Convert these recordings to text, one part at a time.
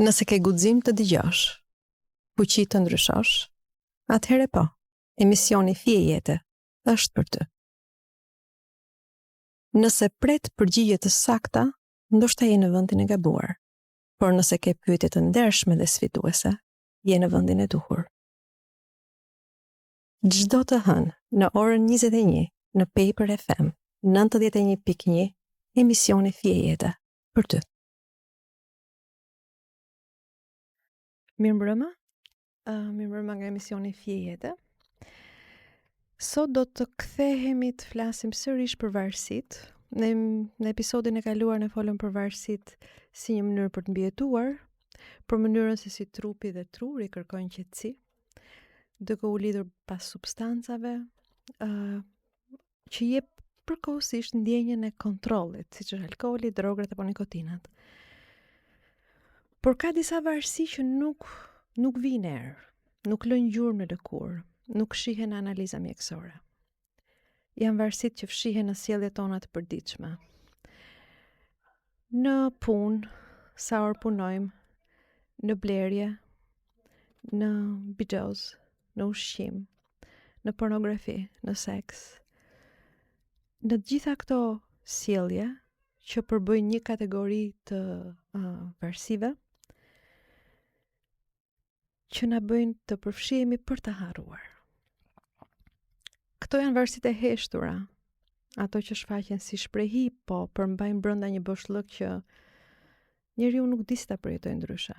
Nëse ke guxim të dëgjosh, fuqi të ndryshosh, atëherë po, emisioni Fije Jete është për ty. Nëse pret përgjigje të sakta, ndoshta je në vendin e gabuar. Por nëse ke pyetje të ndershme dhe sfiduese, je në vendin e duhur. Çdo të hënë në orën 21 në Paper FM 91.1 emisioni Fije Jete për ty. Mirëmbrëma. Uh, mirëmbrëma nga emisioni Fije Jete. Sot do të kthehemi të flasim sërish për varësitë. Në, në episodin e kaluar ne folëm për varësitë si një mënyrë për të mbijetuar, për mënyrën se si trupi dhe truri kërkojnë qetësi, duke u lidhur pas substancave, uh, që jep përkohësisht ndjenjën e kontrollit, siç është alkooli, drograt apo nikotinat. Por ka disa varësi që nuk nuk vijnë erë, nuk lënë gjurmë në lëkurë, nuk shihen në analiza mjekësore. Janë varësitë që fshihen në sjelljet tona të përditshme. Në punë, sa orë punojmë, në blerje, në bixhoz, në ushqim, në pornografi, në seks. Në të gjitha këto sjellje që përbëjnë një kategori të uh, varësive, që na bëjnë të përfshihemi për të harruar. Këto janë varësitë e heshtura, ato që shfaqen si shprehi, po përmbajnë brenda një boshllëk që njeriu nuk di si ta përjetojë ndryshe.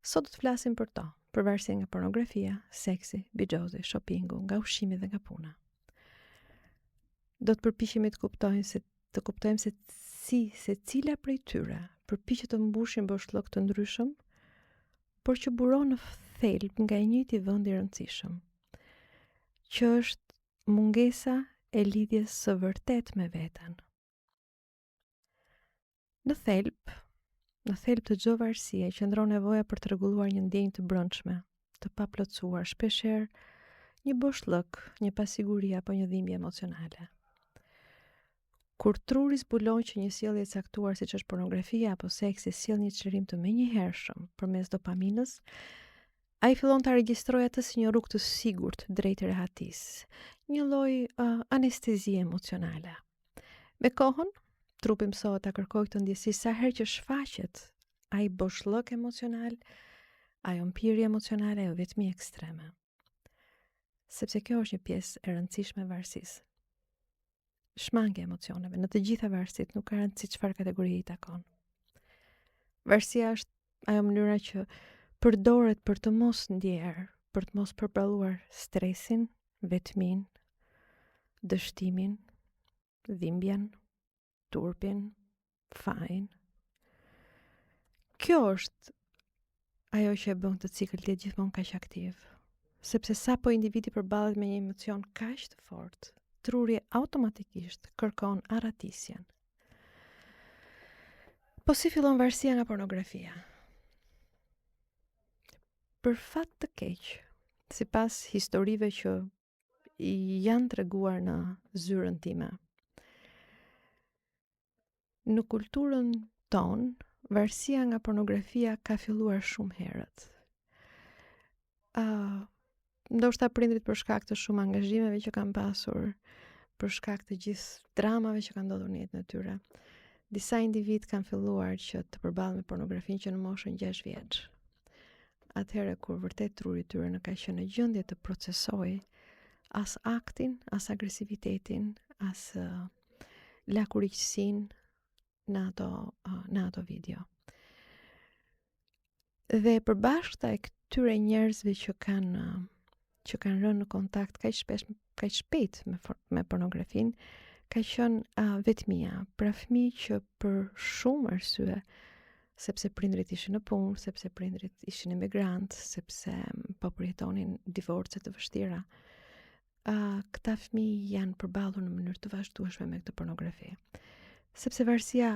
Sot do të flasim për to, për varësinë nga pornografia, seksi, bixhozi, shoppingu, nga ushqimi dhe nga puna. Do të përpiqemi të kuptojmë se të kuptojmë se si secila prej tyre përpiqet të mbushë një boshllëk të ndryshëm, por që buron në thelb nga i njëjti vend i rëndësishëm, që është mungesa e lidhjes së vërtetë me veten. Në thelb, në thelb të çdo varësie qëndron nevoja për të rregulluar një ndjenjë të brendshme, të paplotësuar, shpeshherë një boshllëk, një pasiguri apo një dhimbje emocionale. Kur truri zbulon që një sjellje e caktuar siç është pornografia apo seksi sjell një çlirim të menjëhershëm përmes dopaminës, ai fillon ta regjistrojë atë si një rrugë të sigurt drejt rehatisë, një lloj uh, anestezie emocionale. Me kohën, trupi mësohet ta kërkojë këtë ndjesi sa herë që shfaqet ai boshllëk emocional, ajo mpirje emocionale, ajo vetmi ekstreme. Sepse kjo është një pjesë e rëndësishme e varësisë. Shmangia e emocioneve në të gjitha varësitë, nuk ka rëndësi çfarë kategorie i takon. Varësia është ajo mënyra që përdoret për të mos ndjerë, për të mos përballuar stresin, vetminë, dështimin, dhimbjen, turpin, fajin. Kjo është ajo që e bën këtë cikël të jetë gjithmonë kaq aktiv. Sepse sapo individi përballet me një emocion kaq të fortë, truri automatikisht kërkon arratisjen. Po si fillon varësia nga pornografia? Për fat të keq, sipas historive që janë treguar në zyrën time. Në kulturën tonë, varësia nga pornografia ka filluar shumë herët. Uh, ndoshta prindërit për shkak të shumë angazhimeve që kanë pasur, për shkak të gjithë dramave që kanë ndodhur në jetën e tyre. Disa individë kanë filluar që të përballen me pornografinë që në moshën 6 vjeç. Atëherë kur vërtet truri i tyre nuk ka qenë në gjendje të procesojë as aktin, as agresivitetin, as uh, lakuriqësinë në ato uh, në ato video. Dhe e përbashkëta e këtyre njerëzve që kanë që kanë rënë në kontakt kaq shpesh kaq shpejt me me pornografinë ka qenë uh, vetmia, pra fëmijë që për shumë arsye sepse prindërit ishin në punë, sepse prindërit ishin emigrantë, sepse mm, po përjetonin divorce të vështira. Uh, këta fëmijë janë përballur në mënyrë të vazhdueshme me këtë pornografi. Sepse varësia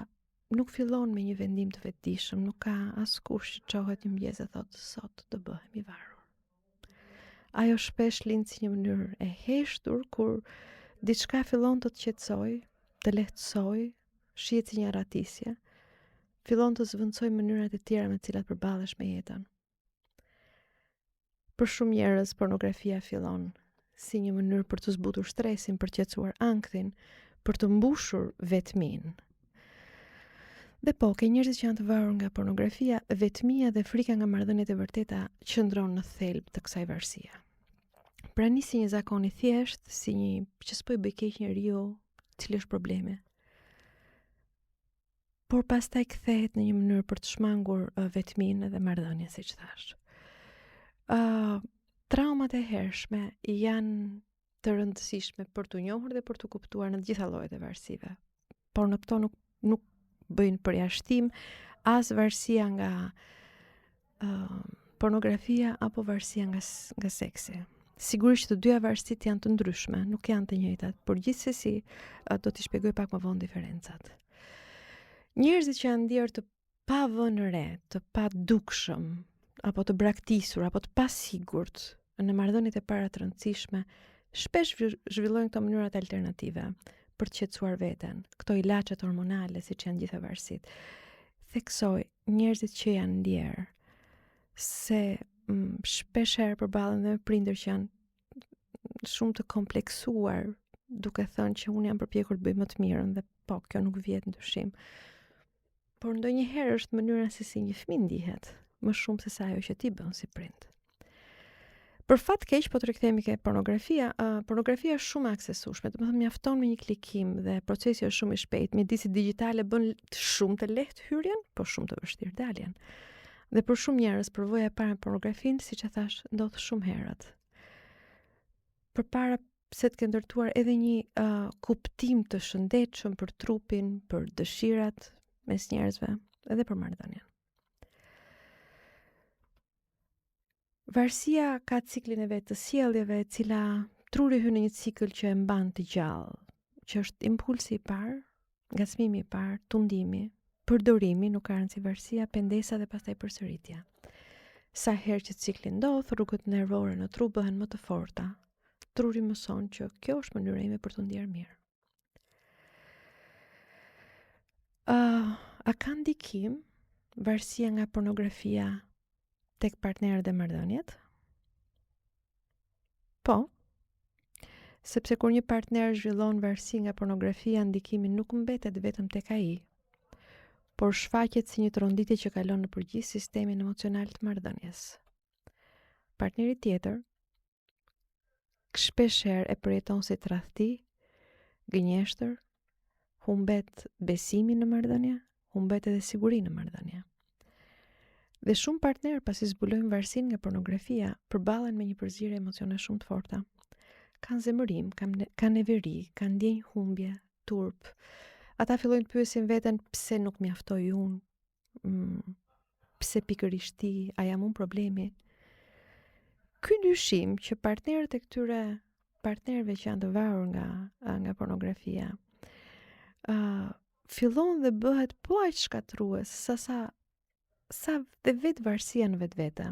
nuk fillon me një vendim të vetëdijshëm, nuk ka askush që çohet një mëngjes e thotë sot do bëhem i varur. Ajo shpesh lind si një mënyrë e heshtur kur diçka fillon të të qetësojë, të lehtësojë, shihet si një arratisje. Fillon të zëvendësojë mënyrat e tjera me të cilat përballesh me jetën. Për shumë njerëz, pornografia fillon si një mënyrë për të zbutur stresin, për të qetësuar ankthin, për të mbushur vetminë. Dhe po, ke njerëzit që janë të varur nga pornografia, vetmia dhe frika nga marrëdhëniet e vërteta qëndron në thelb të kësaj varësie. Pra nis si një zakon i thjeshtë, si një që s'po i bëj keq njeriu, cili është problemi. Por pastaj kthehet në një mënyrë për të shmangur uh, vetminë dhe marrëdhënien, siç thashë. Uh, traumat e hershme janë të rëndësishme për t'u njohur dhe për t'u kuptuar në të gjitha llojet e varësive. Por në këto nuk nuk bëjnë përjashtim as varësia nga uh, pornografia apo varësia nga nga seksi. Sigurisht që të dyja varësitë janë të ndryshme, nuk janë të njëjtat, por gjithsesi do t'i shpjegoj pak më vonë diferencat. Njerëzit që janë ndier të pavënë re, të padukshëm, apo të braktisur, apo të pasigurt në marrëdhëniet e para të rëndësishme, shpesh zhvillojnë këto mënyrat alternative për të qetësuar veten, këto ilaçet hormonale, siç janë gjitha varësitë. Theksoj, njerëzit që janë ndier se mm, shpesh herë përballen dhe me prindër që janë shumë të kompleksuar, duke thënë që unë jam përpjekur të bëj më të mirën dhe po, kjo nuk vihet në dyshim. Por ndonjëherë është mënyra se si një fëmijë ndihet, më shumë se sa ajo që ti bën si prind. Për fat keq, po të rikthehemi ke pornografia, uh, pornografia është shumë e aksesueshme, domethënë mjafton me një klikim dhe procesi është shumë i shpejtë. Mjedisi digjitale bën shumë të lehtë hyrjen, por shumë të vështirë daljen. Dhe për shumë njerëz përvoja e parë me pornografinë, siç e thashë, ndodh shumë herët. Përpara se të kenë ndërtuar edhe një uh, kuptim të shëndetshëm për trupin, për dëshirat mes njerëzve, edhe për marrëdhënien. Varësia ka ciklin e vet të sjelljeve, e cila truri hyn në një cikël që e mban të gjallë, që është impulsi i parë, ngacmimi i parë, tundimi, përdorimi, nuk ka rëndësi varësia, pendesa dhe pastaj përsëritja. Sa herë që cikli ndodh, rrugët nervore në tru bëhen më të forta. Truri mëson që kjo është mënyra ime për t'u ndjerë mirë. Uh, a ka ndikim varësia nga pornografia tek partnerët dhe marrëdhëniet? Po. Sepse kur një partner zhvillon varësi nga pornografia, ndikimi nuk mbetet vetëm tek ai, por shfaqet si një tronditje që kalon nëpër gjithë sistemin emocional të marrëdhënies. Partneri tjetër shpesh herë e përjeton si tradhti, gënjeshtër, humbet besimin në marrëdhënie, humbet edhe sigurinë në marrëdhënie. Dhe shumë partnerë pasi zbulojnë varësinë nga pornografia, përballen me një përzierje emocionesh shumë të forta. Kanë zemërim, kanë kanë neveri, kanë ndjenjë humbje, turp. Ata fillojnë të pyesin veten pse nuk mjaftoj unë, mm, pse pikërisht ti, a jam unë problemi? Ky dyshim që partnerët e këtyre partnerëve që janë të varur nga nga pornografia, ë uh, fillon dhe bëhet po aq shkatërrues sa sa sa dhe vetë varësia në vetvete.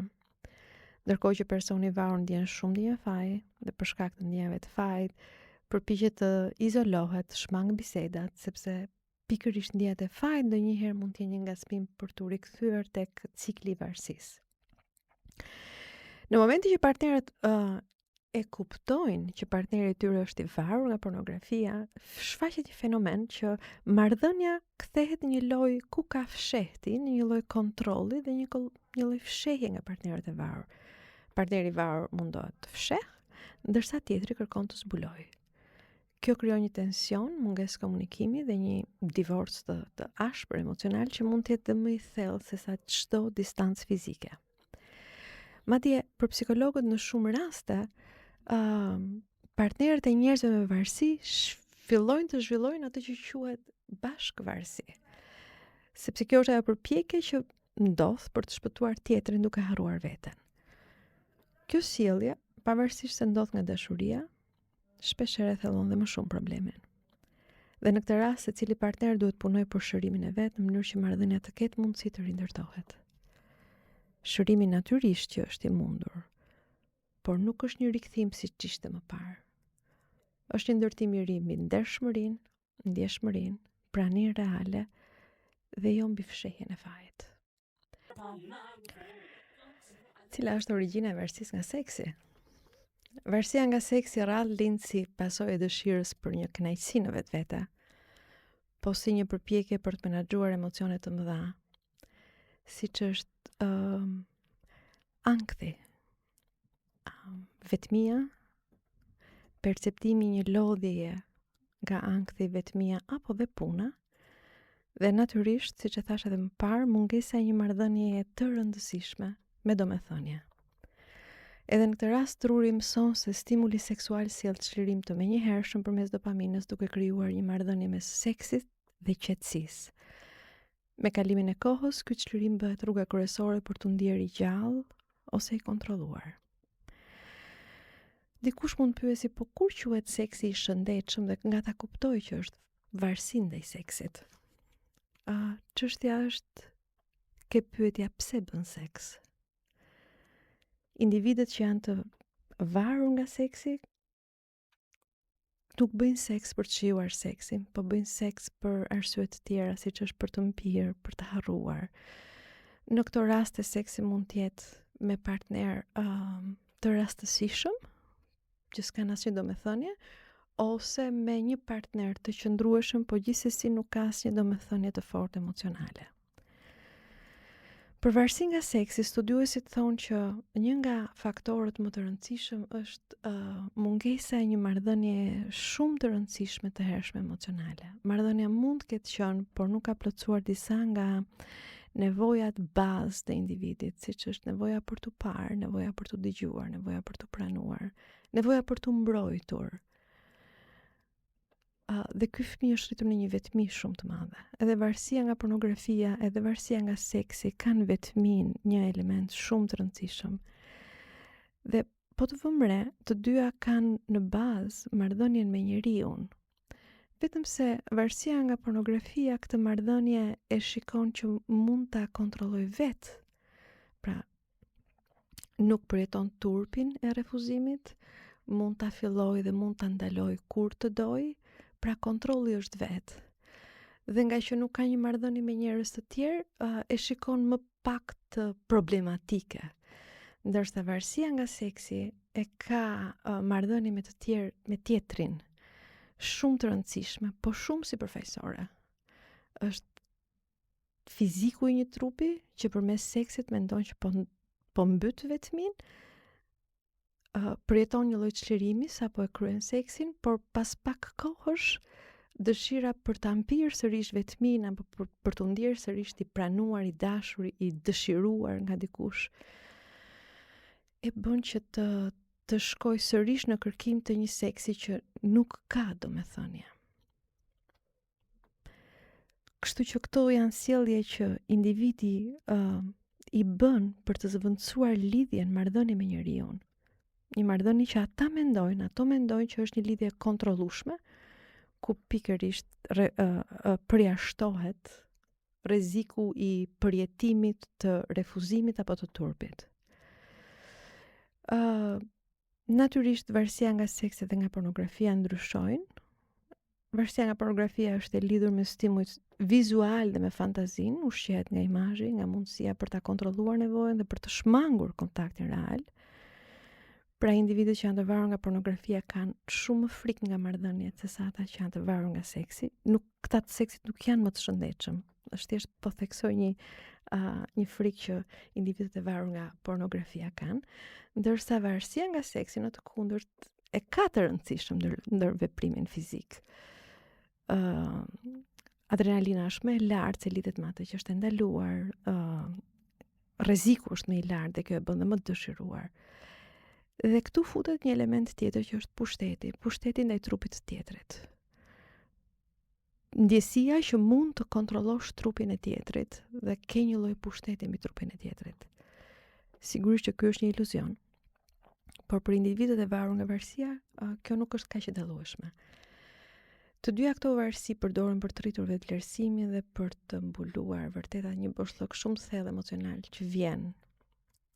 Ndërkohë që personi i varur ndjen shumë ndjenja faji dhe për shkak të ndjenjave të fajit, përpiqet të izolohet, shmang bisedat sepse pikërisht ndjenjat e fajit ndonjëherë mund të jenë një ngacmim për t'u rikthyer tek cikli i varësisë. Në momentin që partnerët uh, e kuptojnë që partneri i tyre është i varur nga pornografia, shfaqet një fenomen që marrëdhënia kthehet në një lojë ku ka fshehti, në një lloj kontrolli dhe një një lloj fshehje nga partnerët e varur. Partneri i varur mundohet të fsheh, ndërsa tjetri kërkon të zbulojë. Kjo krijon një tension, mungesë komunikimi dhe një divorc të, të ashpër emocional që mund të jetë dhe më i thellë se sa çdo distancë fizike. Madje, për psikologët në shumë raste, uh, partnerët e njerëzve me varësi fillojnë të zhvillojnë atë që quhet bashkëvarësi. Sepse kjo është ajo përpjekje që ndodh për të shpëtuar tjetrin duke harruar veten. Kjo sjellje, pavarësisht se ndodh nga dashuria, shpesh herë e thellon dhe më shumë problemin. Dhe në këtë rast, secili partner duhet të punojë për shërimin e vet në mënyrë që marrëdhënia të ketë mundësi të rindërtohet. Shërimi natyrisht që është i mundur, por nuk është një rikthim siç ishte më parë. Është një ndërtim i ri mbi ndershmërinë, ndjeshmërinë, praninë reale Dhe jo mbi fshehjen e fajit. Cila është origjina e varësisë nga seksi? Varësia nga seksi rrallë lind si pasojë e dëshirës për një kënaqësi në vetvete, po si një përpjekje për të menaxhuar emocione të mëdha, siç është uh, ankthi, uh, vetmia, perceptimi i një lodhjeje nga ankthi, vetmia apo dhe puna, dhe natyrisht, siç e thashë edhe më parë, mungesa e një marrëdhënieje të rëndësishme me domethënie. Edhe në këtë rast truri mëson se stimuli seksual sjell çlirim të menjëhershëm përmes dopaminës duke krijuar një marrëdhënie mes seksit dhe qetësisë. Me kalimin e kohës, ky çlirim bëhet rruga kryesore për t'u ndjerë i gjallë ose i kontrolluar. Dikush mund të pyesi, po kur quhet seksi i shëndetshëm dhe nga ta kuptoj që është varësi ndaj seksit? A çështja është ke pyetja pse bën seks? Individët që janë të varur nga seksi nuk bëjnë seks për të shijuar seksin, po bëjnë seks për arsye të tjera, siç është për të mpirë, për të harruar. Në këto raste seksi mund të jetë me partner um, të rastësishëm, që s'kanë asnjë domethënie, ose me një partner të qëndrueshëm, po gjithsesi nuk ka asnjë domethënie të fortë emocionale. Për varësinë nga seksi, studiuesit thonë që një nga faktorët më të rëndësishëm është uh, mungesa e një marrëdhënie shumë të rëndësishme të hershme emocionale. Marrëdhënia mund të ketë qenë, por nuk ka plotësuar disa nga nevojat bazë të individit, siç është nevoja për t'u parë, nevoja për t'u dëgjuar, nevoja për t'u pranuar, nevoja për t'u mbrojtur. Uh, dhe ky fëmijë është rritur në një vetmi shumë të madhe. Edhe varësia nga pornografia, edhe varësia nga seksi kanë vetminë një element shumë të rëndësishëm. Dhe po të vëmë re, të dyja kanë në bazë marrëdhënien me njeriun. Vetëm se varësia nga pornografia këtë marrëdhënie e shikon që mund ta kontrollojë vetë. Pra, nuk përjeton turpin e refuzimit, mund ta fillojë dhe mund ta ndalojë kur të dojë, pra kontrolli është vetë. Dhe ngaqë nuk ka një marrëdhënie me njerëz të tjerë, e shikon më pak të problematike. Ndërsa varësia nga seksi e ka marrëdhënie me të tjerë, me tjetrin, shumë të rëndësishme, po shumë sipërfaqësore. Është fiziku i një trupi që përmes seksit mendon që po po mbyt vetminë, uh, përjeton një lloj çlirimi sapo e kryen seksin, por pas pak kohësh dëshira për ta mpirë sërish vetminë apo për, për t'u ndjerë sërish i pranuar, i dashur, i dëshiruar nga dikush e bën që të të shkojë sërish në kërkim të një seksi që nuk ka domethënie. Kështu që këto janë sjellje që individi uh, i bën për të zëvendësuar lidhjen, marrëdhënien me njeriun. Një marrëdhënie që ata mendojnë, ato mendojnë që është një lidhje e kontrollueshme, ku pikërisht re, uh, uh, përjashtohet rreziku i përjetimit të refuzimit apo të turpit. Uh, natyrisht varësia nga seksi dhe nga pornografia ndryshojnë, Varësia nga pornografia është e lidhur me stimujt vizualë dhe me fantazinë, ushqehet nga imazhi, nga mundësia për ta kontrolluar nevojën dhe për të shmangur kontaktin real. Pra individët që janë të varur nga pornografia kanë shumë më frikë nga marrëdhëniet se sa ata që janë të varur nga seksi. Nuk këta të seksit nuk janë më të shëndetshëm. Është thjesht po theksoj një uh, një frikë që individët e varur nga pornografia kanë, ndërsa varësia nga seksi në të kundërt e ka të rëndësishëm ndër, ndërveprimin fizik. Ë uh, adrenalina është më e lartë se lidhet me atë që është e ndaluar, ë uh, rreziku është më i lartë dhe kjo e bën dhe më të dëshiruar. Dhe këtu futet një element tjetër që është pushteti, pushteti ndaj trupit të tjetrit. Ndjesia që mund të kontrollosh trupin e tjetrit dhe ke një lloj pushteti mbi trupin e tjetrit. Sigurisht që ky është një iluzion. Por për individët e varur nga varësia, kjo nuk është kaq e dallueshme. Të dyja këto varësi përdoren për të rritur vetëvlerësimin dhe për të mbuluar vërtet një boshllëk shumë të thellë emocional që vjen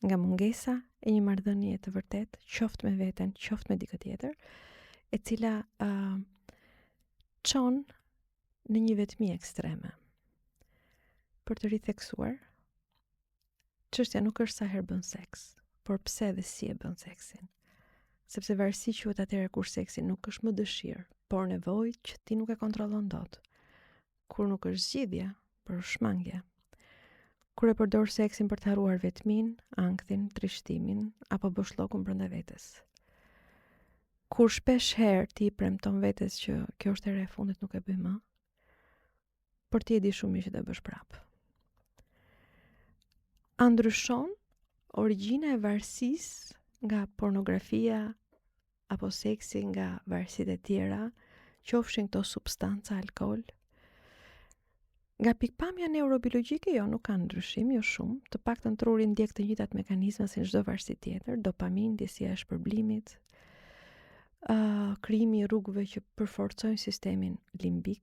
nga mungesa e një marrëdhënie të vërtetë, qoftë me veten, qoftë me dikë tjetër, e cila uh, çon në një vetmi ekstreme. për të ritheksuar, çështja nuk është sa herë bën seks, por pse dhe si e bën seksin. Sepse varësi quhet atëherë kur seksi nuk është më dëshirë, por nevojë që ti nuk e kontrollon dot. Kur nuk është zgjidhje, por shmangje. Kur e përdor seksin për të harruar vetminë, ankthin, trishtimin apo boshllëkun brenda vetes. Kur shpesh herë ti i premton vetes që kjo është hera e fundit nuk e bëj më, por ti e di shumë mirë që do e bësh prapë. A ndryshon origjina e varësisë nga pornografia apo seksi nga varësitë e tjera, qofshin këto substanca, alkool? Nga pikëpamja neurobiologjike, jo, nuk ka ndryshim, jo shumë, të paktën truri ndjek të njëjtat mekanizma si në çdo varësi tjetër, dopaminë, ndjesia e shpërblimit, uh, krijimi i rrugëve që përforcojnë sistemin limbik.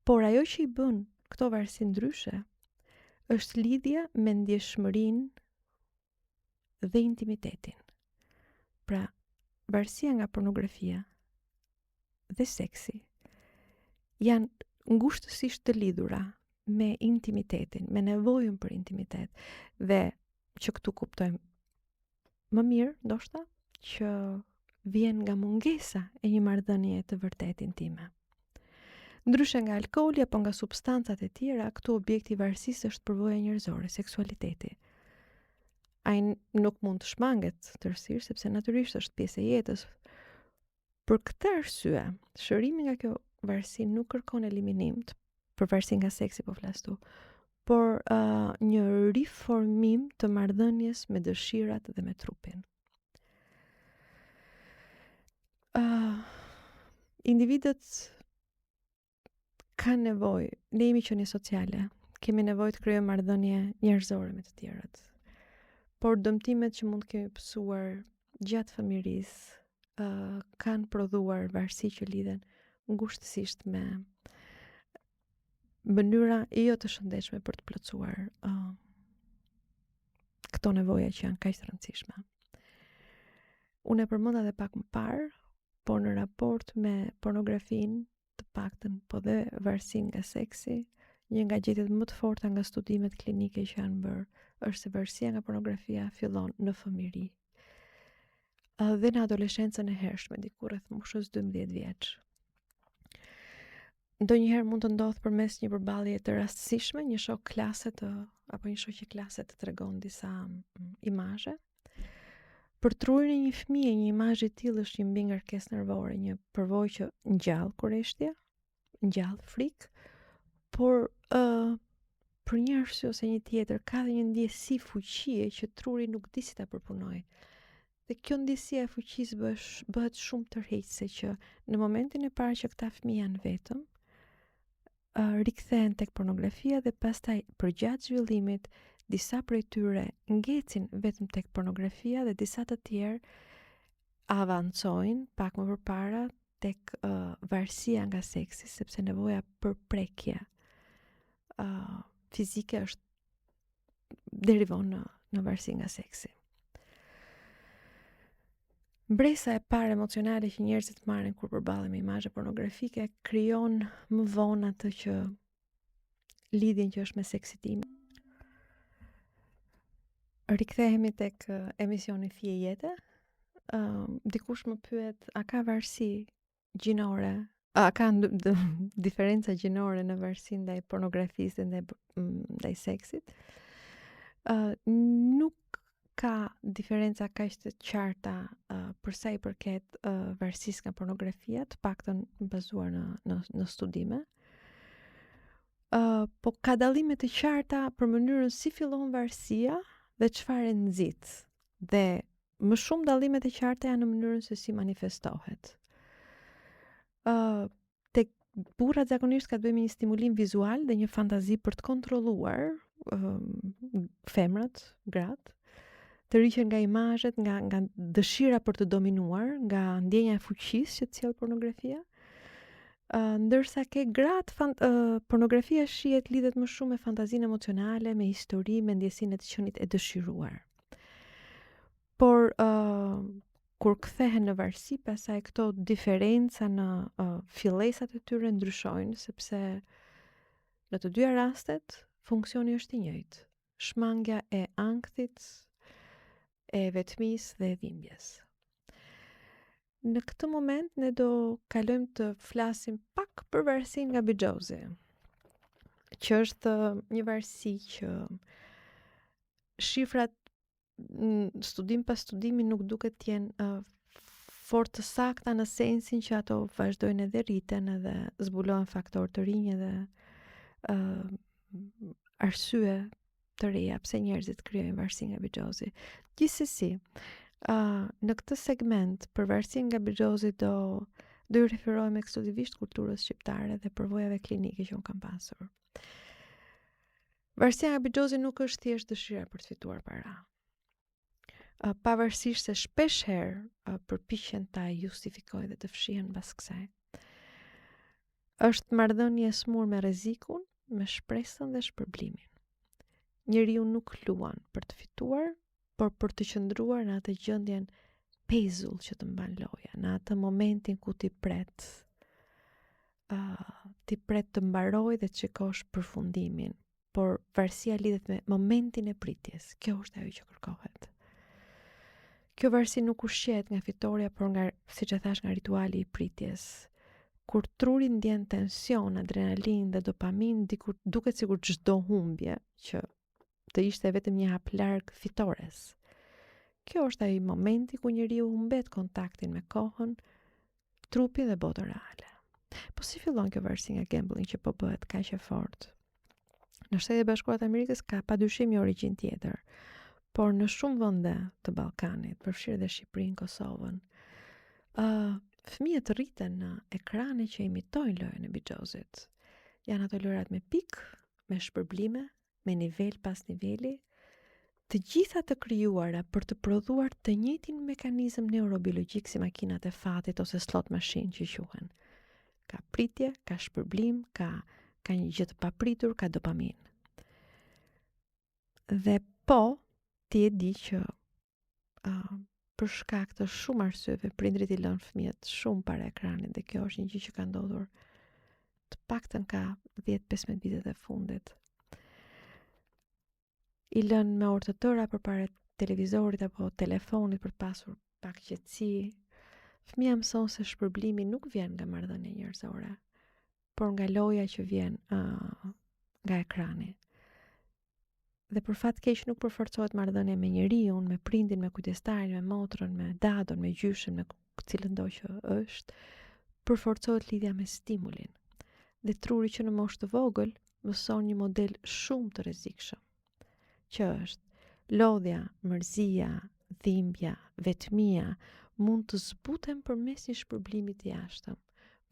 Por ajo që i bën këto varësi ndryshe është lidhja me ndjeshmërinë dhe intimitetin. Pra, varësia nga pornografia dhe seksi janë ngushtësisht të lidhura me intimitetin, me nevojën për intimitet. Dhe që këtu kuptojmë më mirë, ndoshta, që vjen nga mungesa e një marrëdhënie të vërtetë intime. Ndryshe nga alkooli apo nga substancat e tjera, këtu objekti i varësisë është përvoja njerëzore, seksualiteti. Ai nuk mund të shmanget tërësisht sepse natyrisht është pjesë e jetës. Për këtë arsye, shërimi nga kjo varësi nuk kërkon eliminim të për varësi nga seksi po flas këtu, por uh, një riformim të marrëdhënies me dëshirat dhe me trupin. Uh, individët kanë nevojë, ne jemi qenie sociale, kemi nevojë të krijojmë marrëdhënie njerëzore me të tjerët. Por dëmtimet që mund të kemi pësuar gjatë fëmijërisë uh, kanë prodhuar varësi që lidhen ngushtësisht me mënyra jo të shëndetshme për të plotësuar uh, këto nevoja që janë kaq të rëndësishme. Unë e përmenda edhe pak më parë, por në raport me pornografinë, të paktën po dhe varësinë nga seksi, një nga gjetjet më të forta nga studimet klinike që janë bërë është se varësia nga pornografia fillon në fëmijëri dhe në adoleshencën e hershme, diku rreth moshës 12 vjeç. Ndonjëherë mund të ndodhë përmes një përballje të rastësishme, një shok klase të apo një shoqe klase të tregon disa mm, imazhe. Për trurin e një fëmije, një imazh i tillë është një mbingarkesë nervore, një përvojë që ngjall kureshtje, ngjall frikë, por ë uh, për një arsye ose një tjetër ka dhe një ndjesi fuqie që truri nuk di si ta përpunojë. Dhe kjo ndjesia e fuqisë bësh, bëhet shumë tërheqëse që në momentin e parë që këta fëmijë janë vetëm, uh, rikthehen tek pornografia dhe pastaj përgjatë zhvillimit disa prej tyre ngecin vetëm tek pornografia dhe disa të tjerë avancojnë pak më përpara tek uh, varësia nga seksi, sepse nevoja për prekje uh, fizike është derivon në, në varësi nga seksi. Mbresa e parë emocionale që njerëzit marrin kur përballen me imazhe pornografike krijon më vonë atë që lidhjen që është me seksitimin. Rikthehemi tek emisioni Fije Jete. Uh, dikush më pyet, a ka varësi gjinore, a ka diferenca gjinore në varësi ndaj pornografisë dhe ndaj ndaj seksit? Uh, nuk ka diferenca kaq të qarta uh, për sa i përket uh, varësisë nga pornografia, të paktën bazuar në në në studime. Uh, po ka dallime të qarta për mënyrën si fillon varësia dhe çfarë e nxit. Dhe më shumë dallimet e qarta janë në mënyrën se si manifestohet. Ë uh, tek burrat zakonisht ka të bëjë me një stimulim vizual dhe një fantazi për të kontrolluar uh, femrat, gratë, tërhiqen nga imazhet, nga nga dëshira për të dominuar, nga ndjenja e fuqisë që të sjell pornografia. Uh, ndërsa ke gratë, fan, uh, pornografia shihet lidhet më shumë me fantazinë emocionale, me histori, me ndjesinë e të qenit e dëshiruar. Por uh, kur kthehen në varësi, pastaj këto diferenca në uh, fillesat e tyre ndryshojnë sepse. Në të dyja rastet, funksioni është i njëjtë, shmangia e ankthit, e vetmisë dhe e dhimbjes. Në këtë moment ne do kalojmë të flasim pak për varësinë nga bixhozi, që është një varësi që shifrat studim pas studimi nuk duket të jenë uh, fort të sakta në sensin që ato vazhdojnë edhe rriten edhe zbulohen faktorë të rinj edhe uh, arsye të reja pse njerëzit krijojnë varësi nga bixhozi. Gjithsesi, uh, në këtë segment për varësinë nga bixhozi do do i referohem ekskluzivisht kulturës shqiptare dhe përvojave klinike që unë kam pasur. Varësia nga bixhozi nuk është thjesht dëshira për të fituar para. Pavarësisht se shpesh herë përpiqen ta justifikojnë dhe të fshihen mbas kësaj. Është marrëdhënie e sëmurë me rrezikun, me shpresën dhe shpërblimin. Njeriu nuk luan për të fituar, por për të qëndruar në atë gjendjen pezull që të mban loja, në atë momentin ku ti pret uh, ti pret të mbarojë dhe të shikosh përfundimin, por varësia lidhet me momentin e pritjes. Kjo është ajo që kërkohet. Kjo varësi nuk ushqehet nga fitorja, por nga, siç e thashë, nga rituali i pritjes. Kur truri ndjen tension, adrenalinë dhe dopaminë, dikur duket sikur çdo humbje që të ishte vetëm një hap larg fitores. Kjo është ai momenti ku njeriu humbet kontaktin me kohën, trupin dhe botën reale. Po si fillon kjo varësi nga gambling që po bëhet kaq e fortë? Në Shtetet e Bashkuara të Amerikës ka padyshim një origjinë tjetër, por në shumë vende të Ballkanit, përfshirë dhe Shqipërinë, Kosovën, ë uh, fëmijët rriten në ekrane që imitojnë lojën e bixhozit. Janë ato lojërat me pikë, me shpërblime, me nivel pas niveli, të gjitha të krijuara për të prodhuar të njëjtin mekanizëm neurobiologjik si makinat e fatit ose slot machine që quhen. Ka pritje, ka shpërblim, ka ka një gjë të papritur, ka dopaminë. Dhe po, ti e di që uh, për shkak të shumë arsyeve, prindërit i lënë fëmijët shumë para ekranit dhe kjo është një gjë që ka ndodhur të paktën ka 10-15 vitet e fundit. I lënë me orë të tëra përpara televizorit apo telefonit për të pasur pak qetësi. Fëmija mëson se shpërblimi nuk vjen nga marrëdhënia njerëzore, por nga loja që vjen uh, nga ekrani. Dhe për fat keq nuk përforcohet marrëdhënia me njeriun, me prindin, me kujdestarin, me motrën, me dadon, me gjyshin, me cilëndo që është, përforcohet lidhja me stimulin. Dhe truri që në moshë të vogël mëson një model shumë të rrezikshëm, që është lodhja, mërzia, dhimbja, vetmia mund të zbuten përmes një shpërblimi të jashtëm,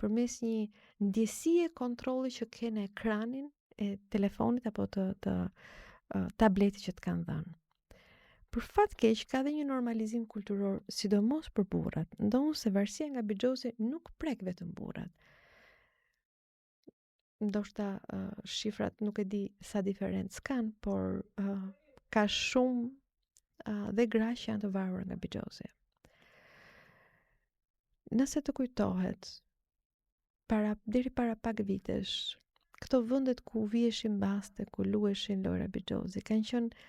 përmes një ndjesie kontrolli që ke në ekranin e telefonit apo të, të tabletit që të kanë dhënë. Për fat keq ka dhe një normalizim kulturor, sidomos për burrat, ndonëse varësia nga bixhozi nuk prek vetëm burrat. Ndoshta uh, shifrat nuk e di sa diferencë kanë, por uh, ka shumë uh, dhe gra që janë të varura nga bixhozi. Nëse të kujtohet, para deri para pak vitesh, këto vendet ku viheshin baste, ku luheshin lojra bixhozi, kanë qenë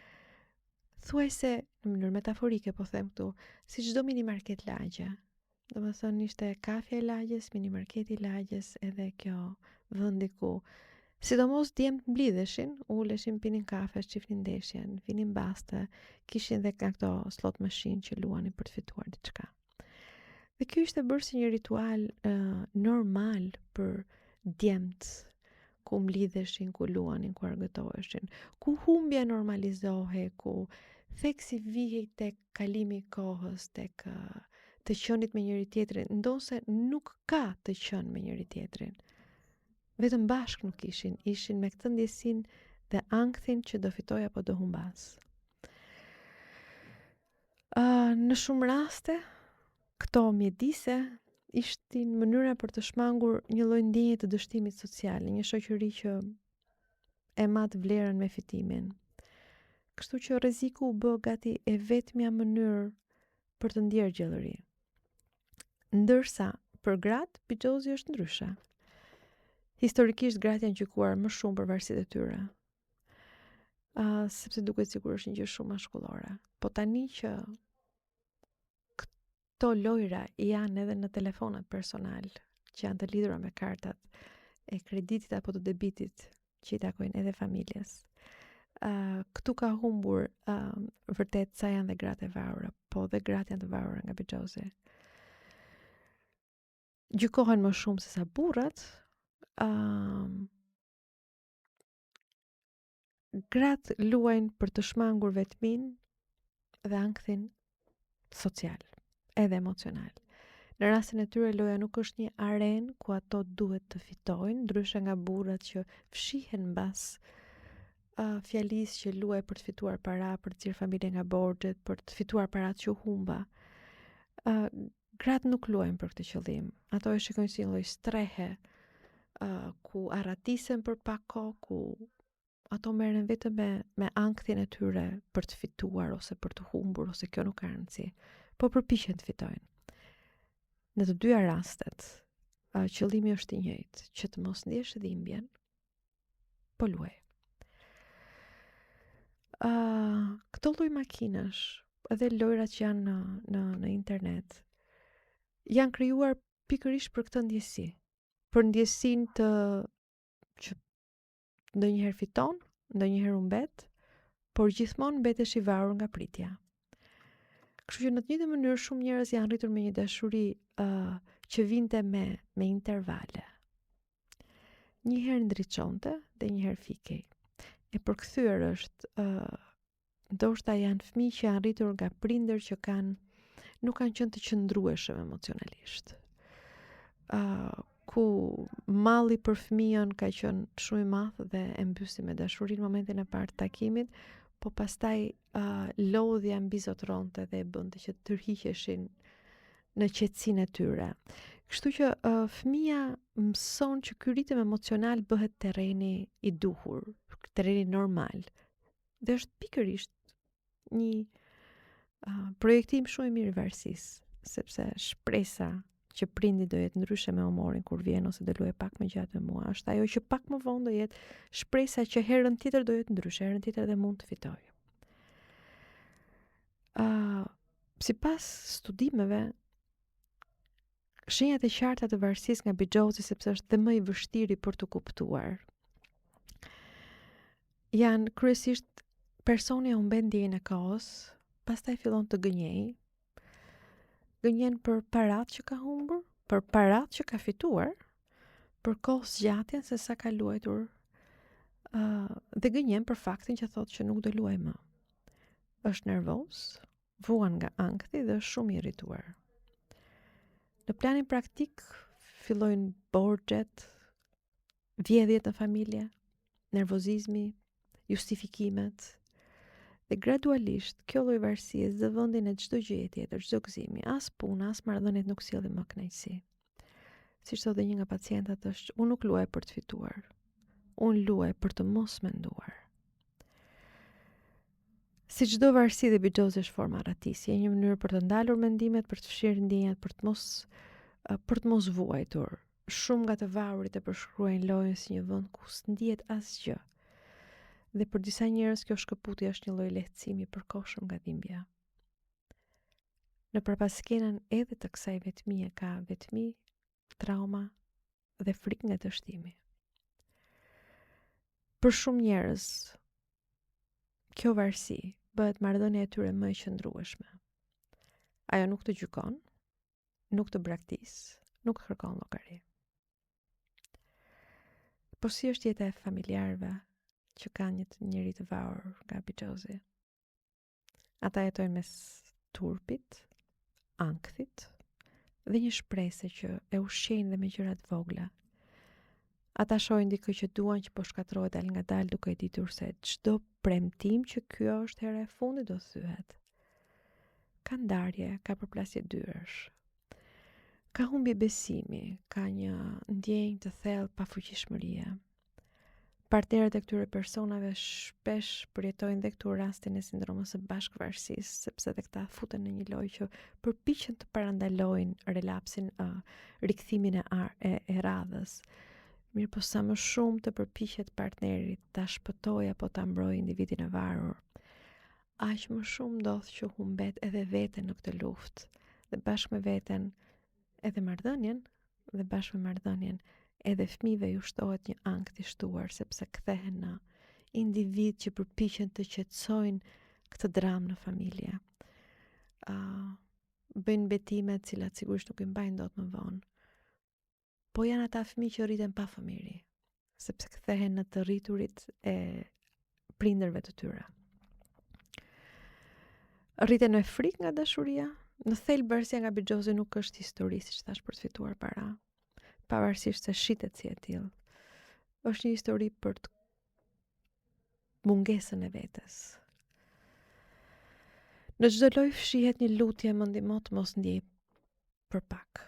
thuajse në mënyrë metaforike po them këtu, si çdo minimarket lagje. Domethënë ishte kafja e lagjes, minimarketi i lagjes, edhe kjo vendi ku sidomos djemtë mblidheshin, uleshin, pinin kafe, shifnin ndeshjen, vinin baste, kishin dhe nga këto slot machine që luanin për të fituar diçka. Dhe kjo ishte bërë si një ritual uh, normal për djemtë ku mblidheshin, ku luanin, ku argëtoheshin, ku humbja normalizohej, ku theksi vihej tek kalimi i kohës, tek uh, të qenit me njëri tjetrin, ndonëse nuk ka të qenë me njëri tjetrin. Vetëm bashkë nuk ishin, ishin me këtë ndjesinë dhe ankthin që do fitoj apo do humbas. Uh, në shumë raste, këto mjedise ishin mënyra për të shmangur një lloj ndjenje të dështimit social, një shoqëri që e mat vlerën me fitimin. Kështu që rreziku u bë gati e vetmja mënyrë për të ndjerë gjallëri. Ndërsa për gratë bixhozi është ndryshe. Historikisht gratë janë gjykuar më shumë për varësitë e tyre. Uh, sepse duket sikur është një gjë shumë mashkullore. Po tani që këto lojra janë edhe në telefonat personal, që janë të lidhura me kartat e kreditit apo të debitit që i takojnë edhe familjes. Uh, këtu ka humbur uh, vërtet sa janë dhe gratë e varura, po dhe gratë janë të varura nga bixhozi. Gjykohen më shumë se sa burrat, uh, gratë luajnë për të shmangur vetminë dhe ankthin social, edhe emocional. Në rastin e tyre loja nuk është një arenë ku ato duhet të fitojnë, ndryshe nga burrat që fshihen mbas uh, fjalisë që luaj për të fituar para, për të nxjerrë familjen nga borxhet, për të fituar paratë që humba. Uh, gratë nuk luajnë për këtë qëllim. Ato e shikojnë si një lloj strehe uh, ku arratisen për pak kohë, ku ato merren vetëm me me ankthin e tyre për të fituar ose për të humbur ose kjo nuk ka rëndësi. Po përpiqen të fitojnë. Në të dyja rastet, qëllimi është i njëjtë, që të mos ndjesh dhimbjen, po luaj. Uh, këto lloj makinash, edhe lojrat që janë në në në internet, janë krijuar pikërisht për këtë ndjesi. Për ndjesinë të që ndonjëherë fiton, ndonjëherë humbet, por gjithmonë mbetesh i varur nga pritja. Kështu që në të njëjtën mënyrë shumë njerëz janë rritur me një dashuri uh, që vinte me me intervale. Një herë ndriçonte dhe një herë fikej. E përkthyer është uh, ndoshta janë fëmijë që janë rritur nga prindër që kanë nuk kanë qenë të qëndrueshëm emocionalisht. Uh, ku malli për fëmijën ka qenë shumë i madh dhe e mbysi me dashuri në momentin e parë të takimit, po pastaj uh, lodhja mbizotëronte dhe e bënte që të tërhiqeshin në qetësinë e tyre. Kështu që uh, fëmija mëson që ky ritëm emocional bëhet terreni i duhur, terreni normal. Dhe është pikërisht një uh, projektim shumë i mirë i varësisë, sepse shpresa që prindi do jetë ndryshe me humorin kur vjen ose do luajë pak më gjatë me mua, është ajo që pak më vonë do jetë shpresa që herën tjetër do jetë ndryshe, herën tjetër edhe mund të fitoj. Uh, sipas studimeve, shenjat e qarta të varësisë nga bixhozi sepse është dhe më i vështiri për t'u kuptuar. Janë kryesisht personi e humbet ndjenjën e kohës, pastaj fillon të gënjejë. Gënjen për paratë që ka humbur, për paratë që ka fituar, për kohëzgjatjen se sa ka luajtur uh, dhe gënjen për faktin që thotë që nuk do luaj më. Është nervoz, vuan nga ankthi dhe është shumë i irrituar. Në planin praktik fillojnë borxhet, vjedhjet në familje, nervozizmi, justifikimet dhe gradualisht kjo lloj varësie zë vendin e çdo gjëje tjetër, çdo gëzimi, as puna, as marrëdhëniet nuk sjellin më kënaqësi. Siç thotë një nga pacientat është, unë nuk luaj për të fituar. Unë luaj për të mos menduar. Si çdo varësi dhe bixhozi është forma arratisje, një mënyrë për të ndalur mendimet, për të fshirë ndjenjat, për të mos për të mos vuajtur. Shumë nga të varurit e përshkruajnë lojën si një vend ku s'ndihet asgjë. Dhe për disa njerëz kjo shkëputje është një lloj lehtësimi i përkohshëm nga dhimbja. Në prapaskenën edhe të kësaj vetmie ka vetmi, trauma dhe frikë nga dështimi. Për shumë njerëz, kjo varësi bëhet marrëdhënia e tyre më e qëndrueshme. Ajo nuk të gjykon, nuk të braktis, nuk kërkon llogari. Po si është jeta e familjarëve që kanë një njeri të varur nga bixhozi? Ata jetojnë mes turpit, ankthit dhe një shprese që e ushqejnë dhe me gjëra të vogla. Ata shohin dikë që duan që po shkatërrohet dalëngadalë duke e ditur se çdo premtim që kjo është hera e fundit do thyhet. Ka ndarje, ka përplasje dyersh. Ka humbje besimi, ka një ndjenjë të thellë pafuqishmërie. Partnerët e këtyre personave shpesh përjetojnë dhe këtu rastin e sindromës së bashkëvarësisë, sepse dhe këta futen në një lojë që përpiqen të parandalojnë relapsin, uh, rikthimin e, ar, e, e radhës. Mirëpo sa më shumë të përpiqet partneri ta shpëtojë apo ta mbrojë individin e varur, aq më shumë ndodh që humbet edhe veten në këtë luftë dhe bashkë me veten edhe marrëdhënien dhe bashkë me marrëdhënien edhe fëmijëve ju shtohet një ankth i shtuar sepse kthehen në individë që përpiqen të qetësojnë këtë dramë në familje. Uh, bëjnë betime të cilat sigurisht nuk i mbajnë dot më vonë. Po janë ata fëmijë që rriten pa fëmijëri, sepse kthehen në të rriturit e prindërve të tyre. Rriten me frikë nga dashuria, në thelb varësia nga bixhozi nuk është histori, siç thashë, për të fituar para, pavarësisht se shitet si e tillë. Është një histori për të mungesën e vetes. Në çdo lojë fshihet një lutje më ndihmo të mos ndjej për pak.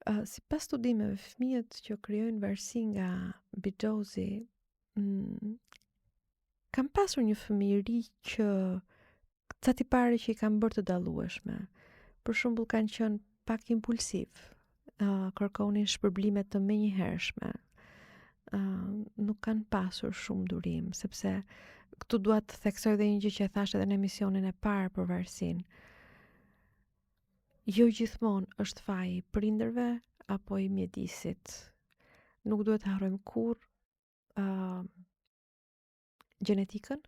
Uh, sipas studimeve, fëmijët që krijojnë varësi nga bixhozi, mm, kanë pasur një fëmijëri që ca tipare që i kanë bërë të dallueshme. Për shembull kanë qenë pak impulsiv, uh, kërkonin shpërblime të menjëhershme. Uh, nuk kanë pasur shumë durim, sepse këtu dua të theksoj edhe një gjë që e thashë edhe në emisionin e parë për varësinë. Jo gjithmonë është faji i prindërve apo i mjedisit. Nuk duhet të harrojmë kurrë uh, gjenetikën,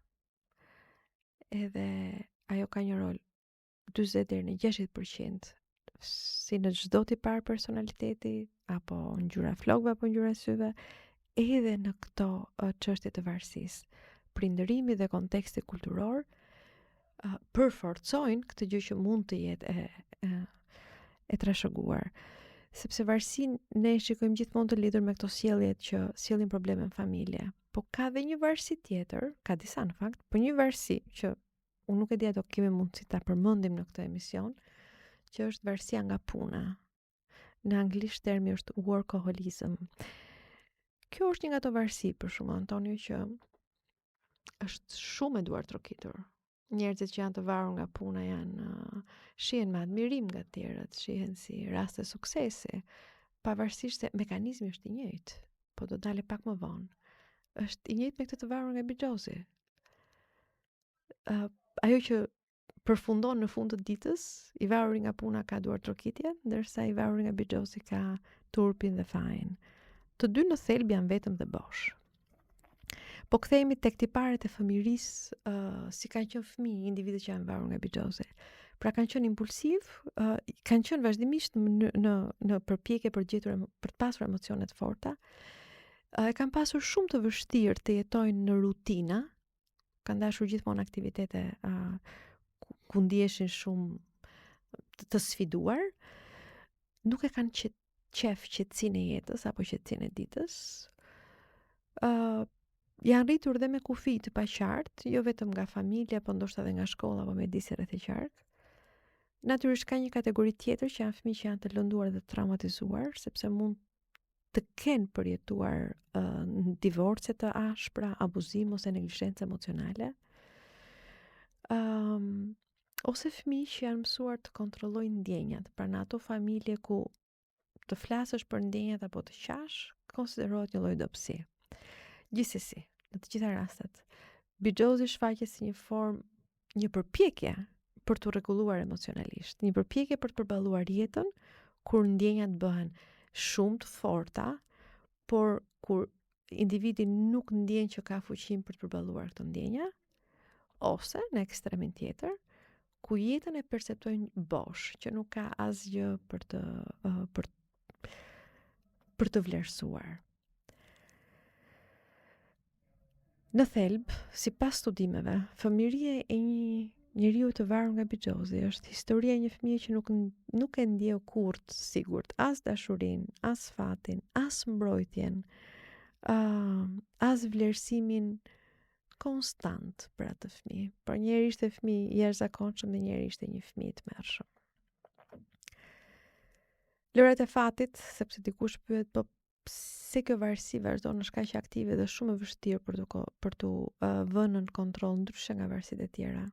edhe ajo ka një rol 40 deri në 60% si në çdo tipar personaliteti apo ngjyra e flokëve apo ngjyra e syve, edhe në këto çështje të varësisë. Prindërimi dhe konteksti kulturor uh, përforcojnë këtë gjë që mund të jetë e, e, e trashëguar. Sepse varësinë ne e shikojmë gjithmonë të lidhur me këto sjellje që sjellin probleme në familje. Po ka dhe një varësi tjetër, ka disa në fakt, po një varësi që unë nuk e di a do kemi mundësi ta përmendim në këtë emision, që është varësia nga puna. Në anglisht termi është workaholism. Kjo është një nga ato varësi për shembull Antonio që është shumë e duartrokitur. Njerëzit që janë të varur nga puna janë shihen me admirim nga të tjerët, shihen si raste suksesi, pavarësisht se mekanizmi është i njëjtë, po do dalë pak më vonë. Është i njëjtë me këtë të varur nga bixhozi. Uh, ajo që përfundon në fund të ditës, i varuri nga puna ka duartrokitje, ndërsa i varuri nga bixhozi ka turpin dhe fajin. Të dy në thelb janë vetëm dhe bosh. Po kthehemi tek tiparet e fëmijërisë, uh, si kanë qenë fëmijë individët që janë varur nga bixhozi. Pra kanë qenë impulsiv, uh, kanë qenë vazhdimisht në në në përpjekje për të gjetur për të pasur emocione të forta. Uh, e kanë pasur shumë të vështirë të jetojnë në rutina, kanë dashur gjithmonë aktivitete uh, ku, ku ndiheshin shumë të, të sfiduar. Nuk e kanë qet, qef qetësinë e jetës apo qetësinë e ditës. Ë uh, janë rritur dhe me kufij të paqartë, jo vetëm nga familja, po ndoshta edhe nga shkolla apo mjedisi rreth e qark. Natyrisht ka një kategori tjetër që janë fëmijë që janë të lënduar dhe të traumatizuar, sepse mund të kenë përjetuar uh, divorce të ashpra, abuzim ose neglizhencë emocionale. Um, ose fëmijë që janë mësuar të kontrollojnë ndjenjat, pra në ato familje ku të flasësh për ndjenjat apo të qash, konsiderohet një lloj dobësie. Gjithsesi, në të gjitha rastet, bixhozi shfaqet si një formë, një përpjekje për t'u rregulluar emocionalisht, një përpjekje për të përballuar jetën kur ndjenjat bëhen shumë të forta, por kur individi nuk ndjen që ka fuqinë për të përballuar këto ndjenja, ose në ekstremin tjetër, ku jetën e perceptojnë bosh, që nuk ka asgjë për të uh, për për të vlerësuar. Në thelb, sipas studimeve, fëmijëria e një njeriu të varur nga bixhozi është historia e një fëmije që nuk nuk e ndjeu kurrë të sigurt as dashurinë, as fatin, as mbrojtjen, uh, as vlerësimin konstant për atë fëmijë. Por njëherë ishte fëmijë i jashtëzakonshëm dhe njëherë ishte një fëmijë i tmerrshëm. Lojërat e fatit, sepse dikush pyet, po pse kjo varësi vazhdon është kaq aktive dhe shumë e vështirë për të për t'u uh, vënë në kontroll ndryshe nga varësitë e tjera.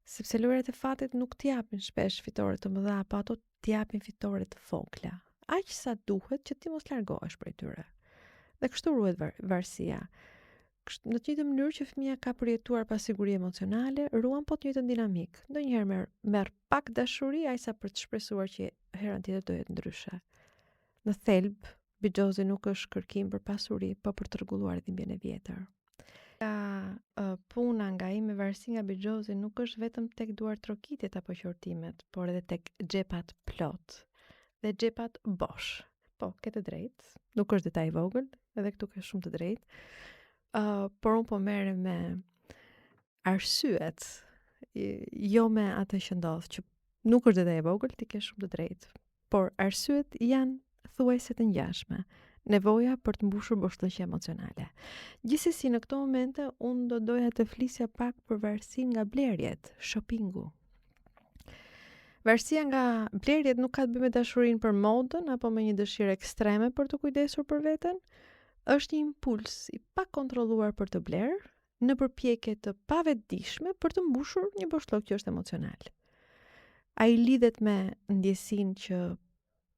Sepse lojërat e fatit nuk të japin shpesh fitore të mëdha, po ato të japin fitore të vogla. Aq sa duhet që ti mos largohesh prej tyre. Dhe kështu ruhet var varësia. Kështu, në të njëjtën mënyrë që fëmija ka përjetuar pasiguri emocionale, ruan po të njëjtën dinamikë. Ndonjëherë merr merr pak dashuri aq sa për të shpresuar që herën tjetër do jetë ndryshe. Në thelb, bixhozi nuk është kërkim për pasuri, po për të rregulluar dhimbjen e vjetër. Nga uh, puna nga ai me varësi nga bixhozi nuk është vetëm tek duartrokitjet apo qortimet, por edhe tek xhepat plot dhe xhepat bosh. Po, ke të drejtë, nuk është detaj i vogël, edhe këtu ke shumë të drejtë. Uh, por unë po merrem me arsyet, jo me atë që ndodh, që nuk është detaj i vogël, ti ke shumë të drejtë. Por arsyet janë thuajse të ngjashme. Nevoja për të mbushur boshllëqe emocionale. Gjithsesi në këto momente unë do doja të flisja pak për varësinë nga blerjet, shoppingu. Varësia nga blerjet nuk ka të bëjë me dashurinë për modën apo me një dëshirë ekstreme për t'u kujdesur për veten, është një impuls i pakontrolluar për të blerë, në përpjekje të pavetëdijshme për të mbushur një boshllëk që është emocional. Ai lidhet me ndjesinë që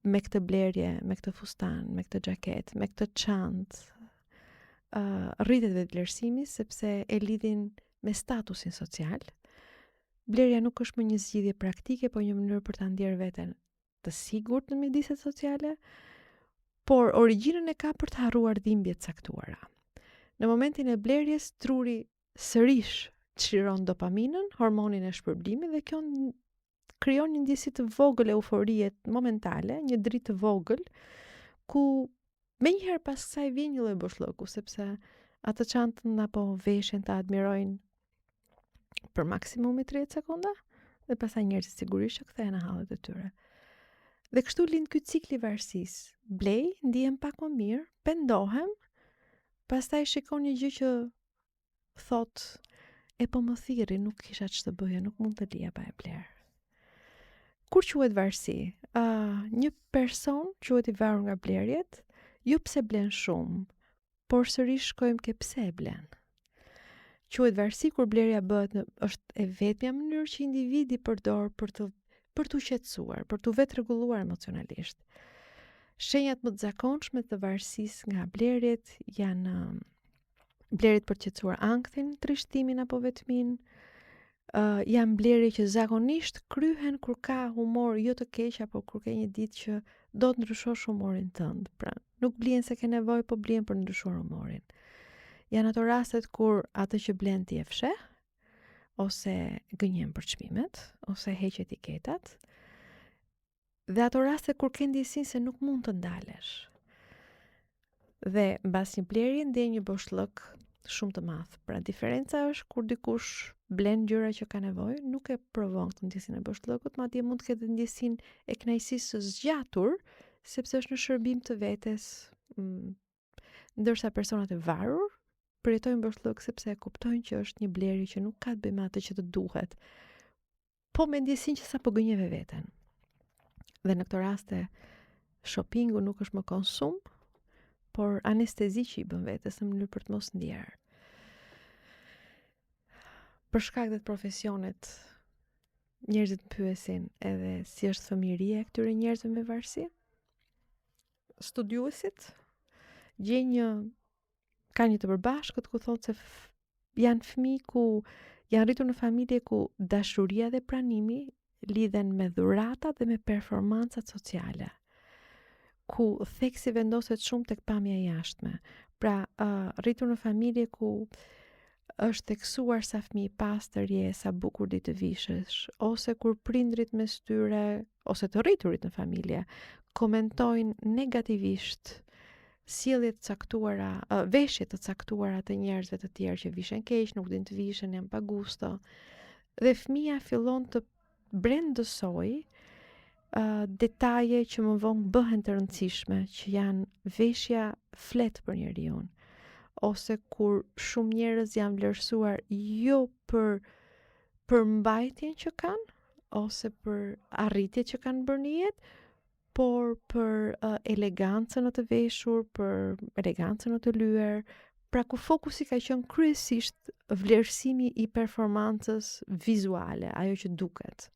me këtë blerje, me këtë fustan, me këtë xhaketë, me këtë çantë, uh, rritet vetëvlerësimi sepse e lidhin me statusin social. Blerja nuk është më një zgjidhje praktike, po një mënyrë për ta ndjerë veten të sigurt në mjediset sociale, por origjinën e ka për të harruar dhimbje të caktuara. Në momentin e blerjes, truri sërish çliron dopaminën, hormonin e shpërblimit dhe kjo krijon një ndjesi të vogël euforie momentale, një dritë të vogël, ku menjëherë pas kësaj vjen një lloj boshllëku, sepse atë çantën apo veshjen ta admirojnë për maksimumi 30 sekonda dhe pastaj njerëzit sigurisht që kthehen në hallet e tyre. Dhe kështu lind ky cikli i varësisë. Blej, ndihem pak më mirë, pendohem, pastaj shikon një gjë që thotë e po më thirri, nuk kisha ç'të bëja, nuk mund të lija pa e blerë. Kur quhet varësi? Uh, një person quhet i varur nga blerjet, jo pse blen shumë, por sërish shkojmë ke pse e blen. Quhet varësi kur blerja bëhet në është e vetmja mënyrë që individi përdor për të për t'u qetësuar, për t'u vetërregulluar emocionalisht. Shenjat më të zakonshme të varësisë nga blerjet janë um, blerjet për të qetësuar ankthin, trishtimin apo vetminë, uh, janë blerje që zakonisht kryhen kur ka humor jo të keq apo kur ke një ditë që do të ndryshosh humorin tënd. Pra, nuk blihen se ke nevojë, po blihen për të ndryshuar humorin. Janë ato rastet kur atë që blen ti e fsheh ose gënjen për çmimet ose heq etiketat. Dhe ato raste kur ke ndjesinë se nuk mund të ndalesh. Dhe mbas një blerje ndjen një boshllëk shumë të madh. Pra diferenca është kur dikush blen gjëra që ka nevojë, nuk e provon këtë ndjesinë e boshllëkut, madje mund të ketë ndjesinë e kënaqësisë së zgjatur, sepse është në shërbim të vetes. Mm, ndërsa personat e varur përjetojnë boshllëk sepse e kuptojnë që është një blerje që nuk ka të bëjë me atë që të duhet, po me ndjesinë që sapo gënjeve veten. Dhe në këto raste shoppingu nuk është më konsum, por anestezi që i bën vetes në mënyrë për të mos ndjerë. Për shkak dhe të profesionit, njerëzit më pyesin edhe si është fëmijëria e këtyre njerëzve me varësi. Studiuesit gjejnë një kanë një të përbashkët ku thotë se janë fëmijë ku janë rritur në familje ku dashuria dhe pranimi lidhen me dhuratat dhe me performancat sociale, ku theksi vendoset shumë tek pamja e jashtme. Pra, uh, rritur në familje ku është theksuar sa fëmijë i pastër je, sa bukur di të vishesh, ose kur prindrit mes tyre ose të rriturit në familje komentojnë negativisht sjellje të caktuara, veshje të caktuara të njerëzve të tjerë që vishen keq, nuk dinë të vishen, janë pa gusto. Dhe fëmija fillon të brendësojë uh, detaje që më vonë bëhen të rëndësishme, që janë veshja flet për njeriun ose kur shumë njerëz janë vlerësuar jo për përmbajtjen që kanë ose për arritjet që kanë bërë në jetë, por për uh, elegancën në të veshur, për elegancën në të lyer, pra ku fokusi ka qenë kryesisht vlerësimi i performancës vizuale, ajo që duket.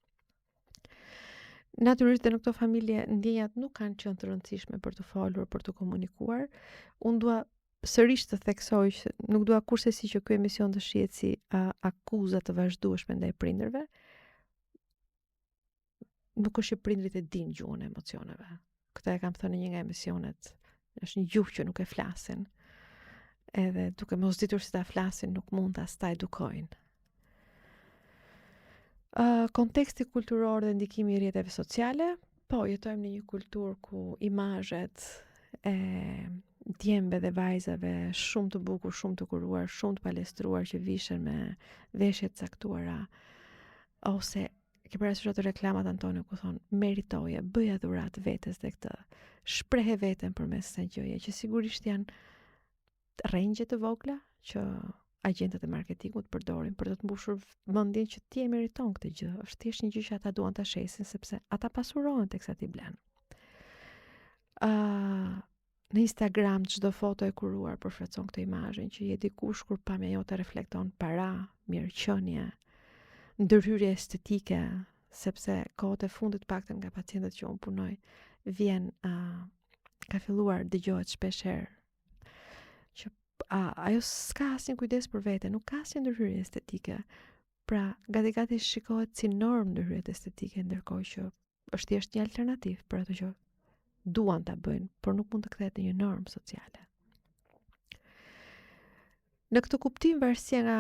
Natyrisht dhe në këto familje ndjenjat nuk kanë qenë të rëndësishme për të folur, për të komunikuar. Unë dua sërish të theksoj që nuk dua kurrsesi që ky emision të shihet si uh, akuza të vazhdueshme ndaj prindërve. Nuk është që prindërit e dinë gjuhën e emocioneve. Këtë e kam thënë në një nga emisionet. Është një gjuhë që nuk e flasin. Edhe duke mos ditur si ta flasin, nuk mund as ta edukojnë. Uh, konteksti kulturor dhe ndikimi i rrjeteve sociale, po jetojmë në një kulturë ku imazhet e djemve dhe vajzave shumë të bukur, shumë të kuruar, shumë të palestruar që vishen me veshje të caktuara ose ke parasysh ato reklamat Antonio ku thonë meritoje, bëja dhuratë vetes dhe këtë, shprehe veten përmes kësaj gjëje, që sigurisht janë rrengje të vogla që agjentët e marketingut përdorin për të të mbushur mendjen që ti e meriton këtë gjë. Është thjesht një gjë që ata duan ta shesin sepse ata pasurohen teksa ti blen. Ë uh, në Instagram çdo foto e kuruar përforcon këtë imazhin që je dikush kur pamja jote reflekton para, mirëqenie, ndërhyrje estetike, sepse kohët e fundit paktën nga pacientët që unë punoj, vjen uh, ka filluar dëgjohet shpesh herë që a, ajo s'ka asnjë kujdes për vete, nuk ka asnjë ndërhyrje estetike. Pra, gati gati shikohet si normë ndërhyrjet estetike, ndërkohë që është thjesht një alternativë për ato që duan ta bëjnë, por nuk mund të kthehet në një normë sociale. Në këtë kuptim, varësia nga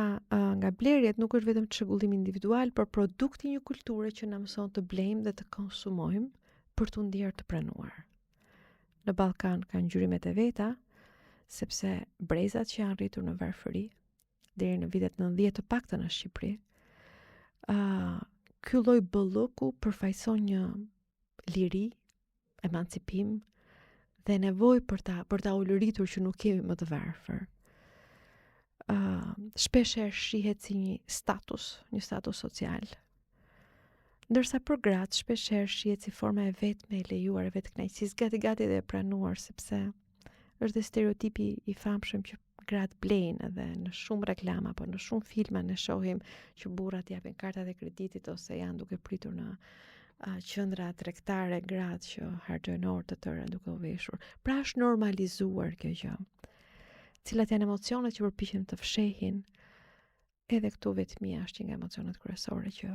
nga blerjet nuk është vetëm çrregullim individual, por produkt i një kulture që na mëson të blejmë dhe të konsumojmë për t'u ndjerë të pranuar. Në Ballkan kanë ngjyrimet e veta, sepse brezat që janë rritur në varfëri deri në vitet 90 të paktën në Shqipëri, ë uh, ky lloj bollëku përfaqëson një liri, emancipim dhe nevojë për ta për ta ulëritur që nuk jemi më të varfër. Ë uh, shpesh herë shihet si një status, një status social. Ndërsa për gratë shpesh herë shihet si forma e vetme e lejuar e vetëkënaqësisë, gati gati edhe e pranuar sepse është dhe stereotipi i famshëm që gratë blejnë edhe në shumë reklama apo në shumë filma ne shohim që burrat japin kartat e kreditit ose janë duke pritur në uh, qendra tregtare gratë që harxhojnë orë të tëra duke u veshur. Pra është normalizuar kjo gjë. Cilat janë emocionet që përpiqen të fshehin? Edhe këtu vetmia është një nga emocionet kryesore që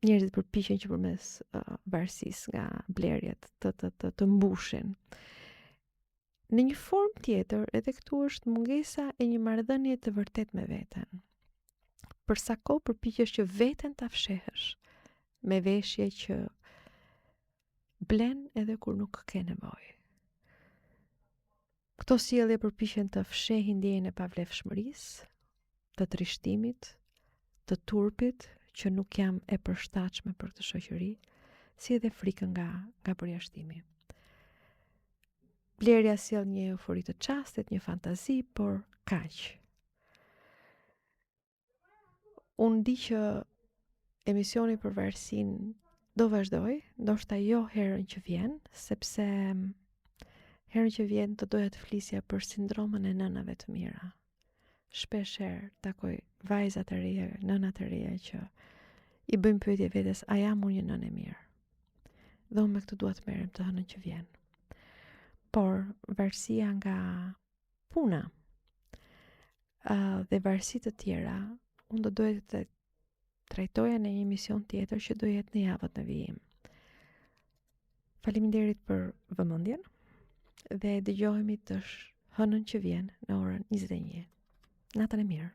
njerëzit përpiqen që përmes uh, varësisë nga blerjet të të të të mbushin. Në një formë tjetër, edhe këtu është mungesa e një marrëdhënie të vërtetë me veten. Për sa kohë përpiqesh që veten ta fshehësh me veshje që blen edhe kur nuk ke nevojë. Këto sjellje përpiqen të fshehin ndjenjën e pavlefshmërisë, të trishtimit, të turpit që nuk jam e përshtatshme për këtë shoqëri, si edhe frikën nga nga përjashtimi. Blerja sjell një eufori të çastit, një fantazi, por kaq. Unë di që emisioni për varësinë do vazhdojë, ndoshta jo herën që vjen, sepse herën që vjen do doja të flisja për sindromën e nënave të mira. Shpesh herë takoj vajza të reja, nëna të reja që i bëjnë pyetje vetes, a jam unë një nënë e mirë? Dhe unë me këtë dua të merrem të hënën që vjen. Por varësia nga puna uh, dhe varësi të tjera, unë do doja të trajtoja në një emision tjetër që do jetë në javët në vijim. Faleminderit për vëmendjen dhe dëgjohemi të hënën që vjen në orën 21. Natën e mirë.